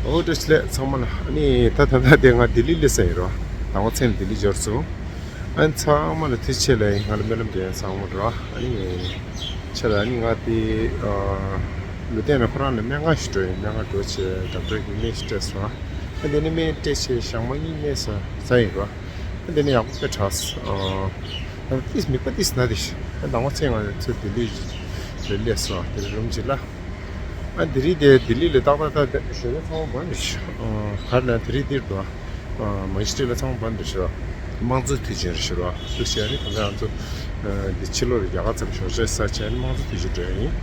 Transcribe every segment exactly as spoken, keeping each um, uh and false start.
ཨོ་བཀྲ་ཤིས་བདེ་ལེགས་ཚང་མ་ལ། ཨ་ནི་ད་ད་ལྟ་དེ་ང་ལྡི་ལི་སླེབས་ཡིན་རོ། ད་ང་མཚན་ལྡི་ལི་འབྱོར་སོང་། ཨ་ནི་ཚང་མ་ལ་ཐུགས་རྗེ་ཆེ་ལབ་ཡིན། ང་ལ་སྨོན་ལམ་རྒྱག་མཁན་ཚང་མ་རོ། ཨ་ནི་ཆེ་ལ་ཨ་ནི་ང་དེ་ལུ་ཏན་ལ་ཁོ་རང་ལ་སྨན་ཁང་ཞིག་འགྲོ་ཡིན། སྨན་ཁང་འགྲོ་བྱས་ཌོག་ཊར་གྱིས་སྨན་ཞིག་སྤྲད་སོང་། ཨ་དེ་ནས་སྨན་སྤྲད་བྱས་ཞག་མ་གཉིས་སྨན་ཟ་ཟ་ཡིན་རོ། ཨ་དེ་ནས་ཡག་པོ་དཔེ་དྲག་སོང་། ཨ་ཏིས་མིག་པ་ཏིས་ན་དེ་ཤི། ཨ་ད་ང་མཚན་ང་ཚོ་ལྡི་ལི་ལ་སླེབས་སོང་། དེ་རུམ་གྱི་ལ། ཨ་ལྡི་རི་དེ་ལྡི་ལི་ལ་ཏག་ཏག་ཏག་ཏག་ཞོགས་ཀས་ཚང་མ་བན་རེད་ཤག་ཨ་གར་ལ་ལྡི་རི་འདིར་འདུག་ཨ་མ་ཇི་སྟྲིཊ་ལ་ཚང་མ་བན་རེད་ཤག་དམངས་གཙོ་དུས་ཆེན་རེད་ཤག་རོ། འདུག་བྱས་ནས་ད་ལྟ་ང་ཚོ་འདི་ཕྱི་ལོགས་ལ་རྒྱ་གར་ཙམ་ཞོགས་ཇ་ཟ་བྱས་ནས་དམངས་གཙོ་དུས་ཆེན་འགྲོ་ཡ་ཡིན།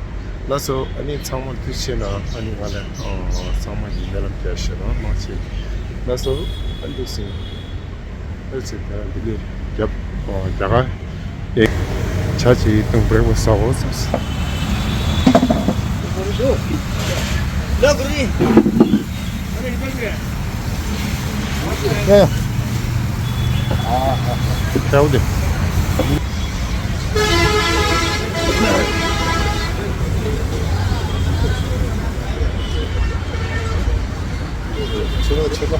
ལགས་སོ། ཨ་ནི་ཚང་མ་ལ་ཐུགས་རྗེ་ཆེ་གནང་། ཨ་ནི་ང་ལ་ཚང་མ་གིས་སྨོན་ལམ་རྒྱག་ཤག་རོ། མ་ཆེ། ལགས་སོ། ཨ་འདུག་སེ། ཨ་ཙི་ད་འདི་ལས་རྒྱབ་ཨོ་རྒྱ་གར་ཨེ་ཇ་ཅིག་བཏུང་བྲེག་ཕ་སི་ཟ་དགོས་བསམ་སོང་། ཨེ། ཨ་ཧ་ཧ། ཁྱེའུ་དེ། ཆེ་བ་ཆེ་བ།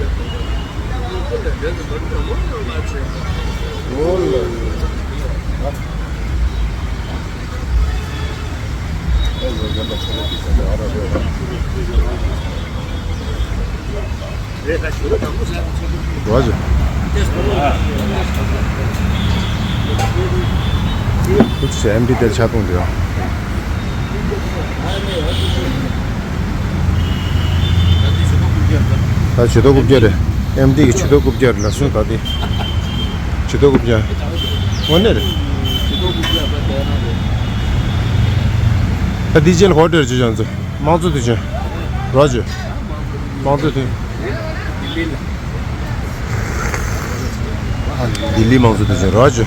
འོ་ལ། རོ་ཇི། ཁུ་ཚུ་ཨེམ་ཌི་དེར་ཆ་གཏོང་དུ་ཡོང་། ད་ཇུས་གཏོགས་རྐུབ་བཀྱག་རེད། ཨེམ་ཌི་གི་ཇུས་གཏོགས་རྐུབ་བཀྱག་རེད་ལ་སོང་ད་དེ། ཇུས་གཏོགས་རྐུབ་བཀྱག་དངོས་གནས་རེད། ད་དེའི་རྗེས་ལ་གོ་སྤྲོད་བྱེད་ཅང་ཚོ། དམངས་གཙོ་དུས་ཆེན། རོ་ཇི། དམངས་གཙོ་དུས། ལྡི་ལི་དམངས་གཙོ་དུས་ཆེན་རོ་ཇི།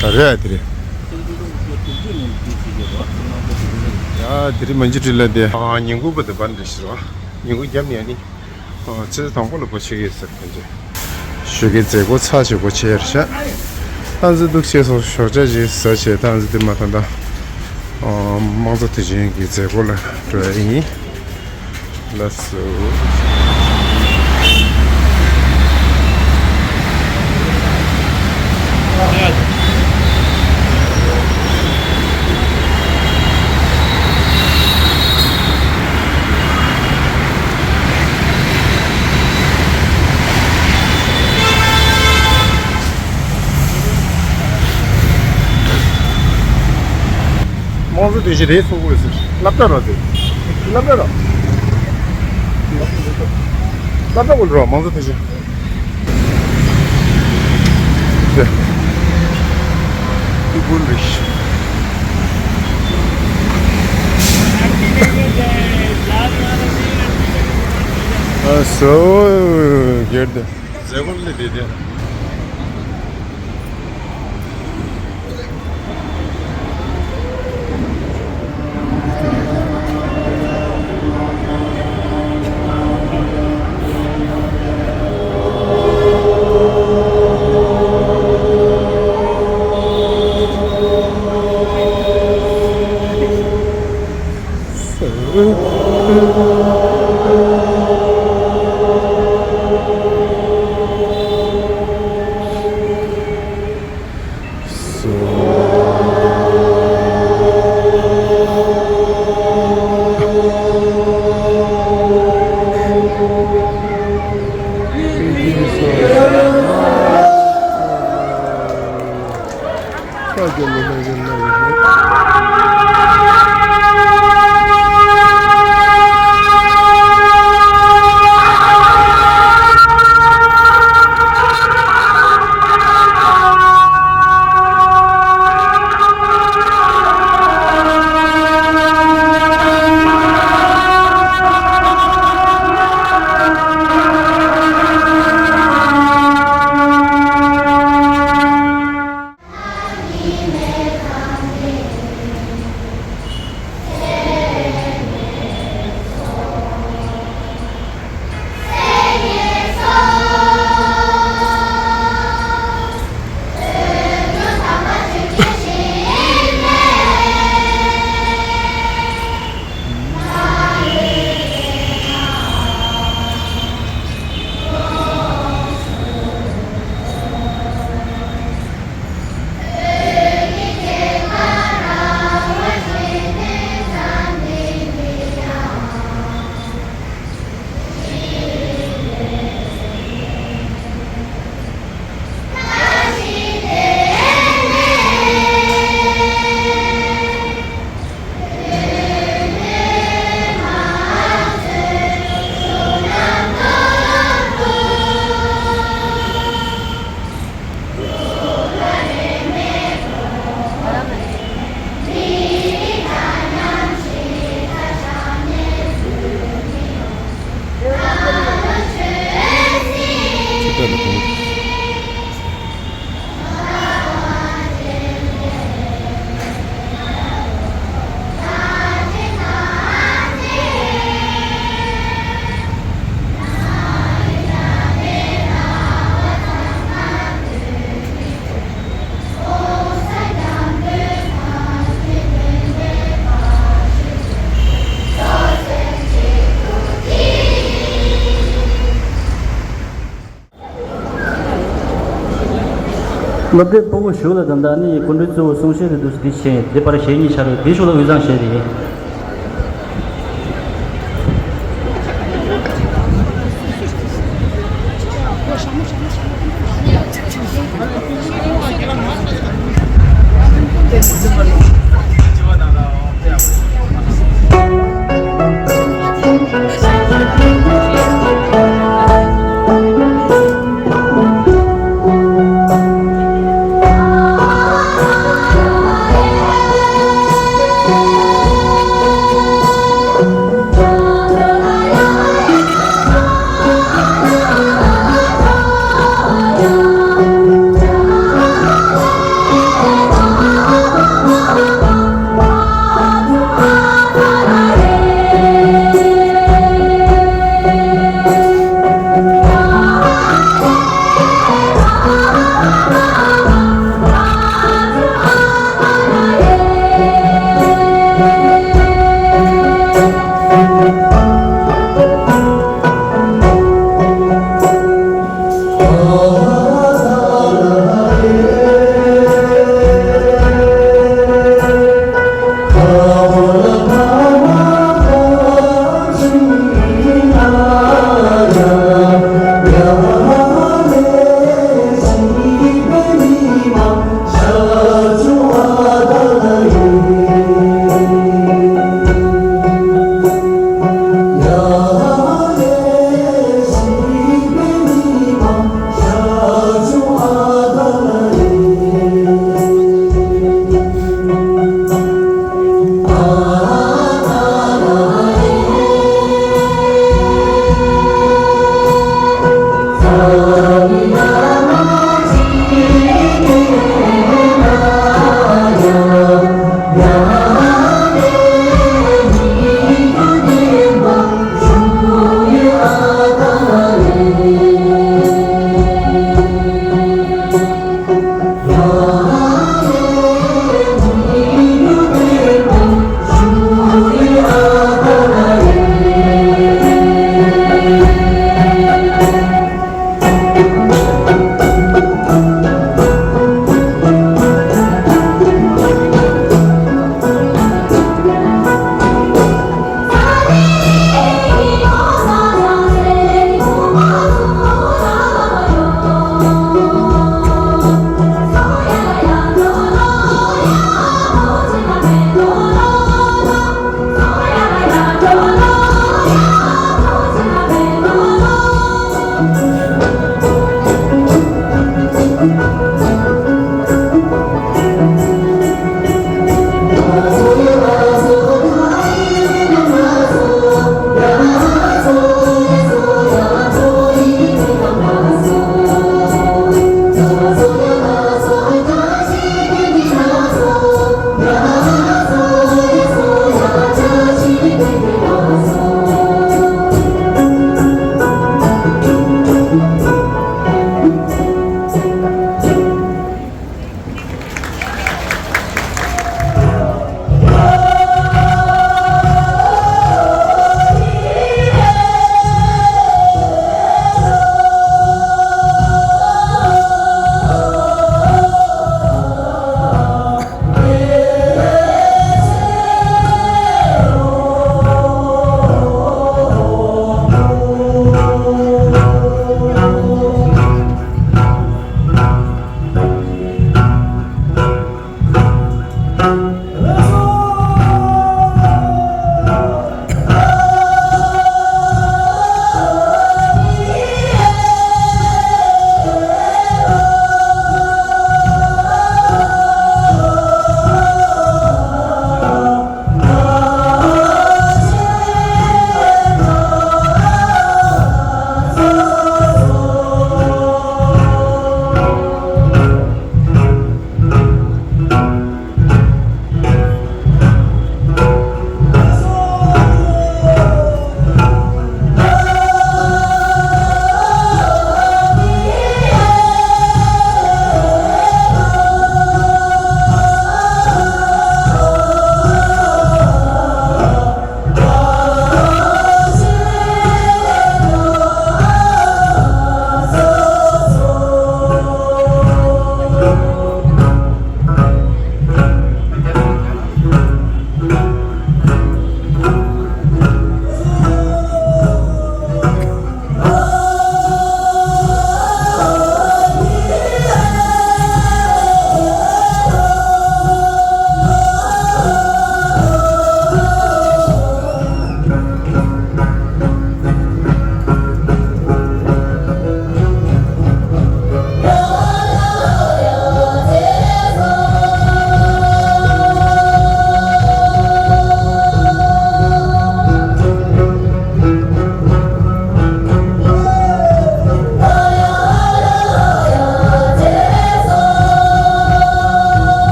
ད་རེད་དེ་རེད། ཡ་དེ་རིང་མ་འཇིགས་བྲིས་ལ་དེ། ཨ་ཉིན་གུང་པ་དེ་བར་འདྲ་ཞིག་རོ། ཉིན་གུང་རྒྱབ་ནས་ནི། ཨ་ཆུ་ཚོད་དང་པོ་ལ་སྒོ་ཕྱེ་གི་ཟེར་གོ་འདྲ། ཞོགས་ཀའི་མཛད་སྒོ་ཚར་བྱས་སྒོ་ཕྱེ་ཡར་བཞག་ཨ་ཙི་འདུག་བྱས་སོང་། ཞོགས་ཇ་ཞིག་ཟ་བྱས་ད་ཨ་ཙི་དེ་མ་ཐང་ད། ཨ་དམངས་གཙོ་དུས་ཆེན་གྱི་མཛད་སྒོ་ལ་འགྲོ་ཡ་ཡིན། ལགས་སོ། དམངས་གཙོ་དོན་གཞི་རེད་ཚོགས་དགོས་ཟེར། སློབ་གྲྭ་ར་དེ། སློབ་གྲྭ་ར། སློབ་གྲྭ་དགོས་ར་དམངས་གཙོ་དོན་གཞི། དེ། དེ་དགོས་རེད། ཨ་སོ། རྒྱལ་དེ། མཛད་སྒོ་སླེབས་བསྡད་དེ། སློབ་གྲྭའི་སྤུ་གུ་བཞུགས་ལ་དང་། ད་ནི་སྐུ་མགྲོན་གཙོ་བོ་གསུང་བཤད་རེ་འདུག་ཟེར་དེ་བྱས། དེ་བར་གཞས་གཉིས་ཆགས་རེད། དེ་ཤུགས་ལ་དབུས་གཙང་གཞས་རེད།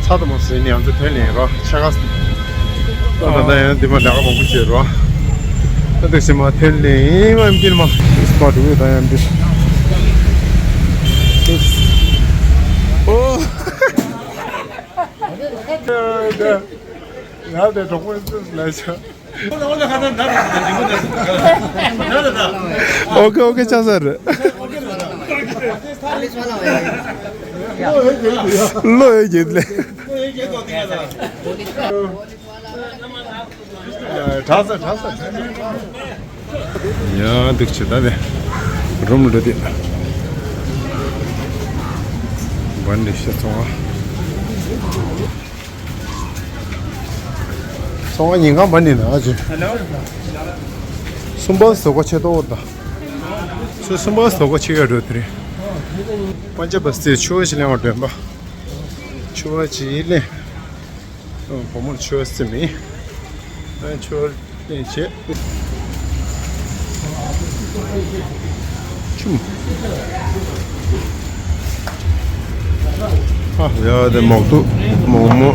ཚ་དང་མོ་ཟེར་ནས་ང་ཚོ་ཐོན་ལེན་རོ་ཆ་ག་ད་ད་ད་ཡང་འདི་མ་ལས་ཀ་མང་པོ་བྱེད་རོ། ད་འདུག་སེ་མ་ཐོན་ལེན་ཡིན་མ་ཡིན་མ་སི་པ་འགྲོ་གི་ད་ཡང་འདི། ཨོ། ང་དེ་གྲོགས་པོ་ལ་ཆ། ཨོ་ཁེ་ཨོ་ཁེ་ཆགས་ས་རེད། ལོ་ཡོད་རྒྱུ་ལས། དྲག་ས་དྲག་ས། ཡ་འདུག་ཆེ་ད་དེ། རུམ་འགྲོ་དེ། བན་ལི་ཤ་ཚོང་བ། ཚོང་བ་ཉིན་གང་བ་ནི་ན་ཨ་ཅེ། གསུམ་པ་ཟོ་གོ་ཆེ་ཏོག་ད། ཚོ་གསུམ་པ་ཟོ་གོ་ཆེ་ཡ་འགྲོ་དེ་རེད། པན་ཇབ་པ་སི་ཆུ་བ་ཞིག་ལེན་བ་འདོན་པ། ཆུ་བ་ཅི་ལེན། བུ་མོར་ཆུ་བ་སི་མི། ཆུ་བ། ཆུམ། ཨ་ཡ་དེ་མོག་ཏུ་མོག་མོ།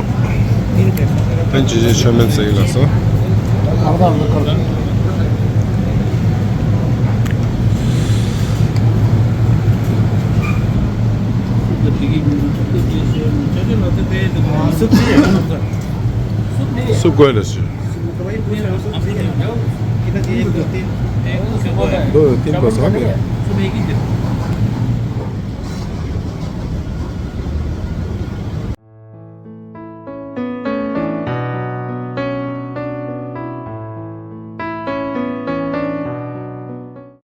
ཨན་ཅི་ཅི་ཆོ་མེད་ཟེར་ཡིན་ལ་སོ། སུབ་དགོས་ལ་སུ། འདི་ཏིང་པ་ཟ་མེད།